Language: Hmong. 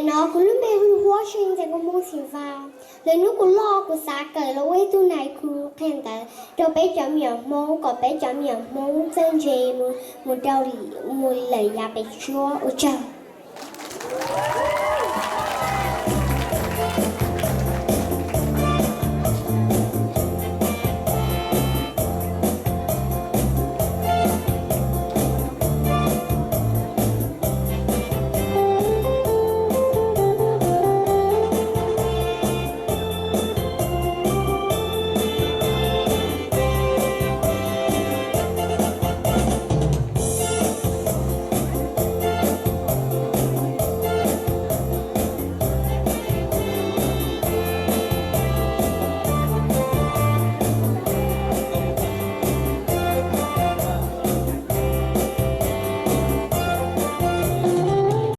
Nim no kuv lub npe hu Huab Seej Ntxhais Nkauj Hmoob Xeem Vaj. Lwm hnub kuv loj kuv xav kawm los ua ib tug nais khu qhia ntawv rau peb cov me nyuam Hmoob kom peb cov me nyuam Hmoob txawj ntse mus, mus rau, mus lawm yav pem suab. Ua tsaug.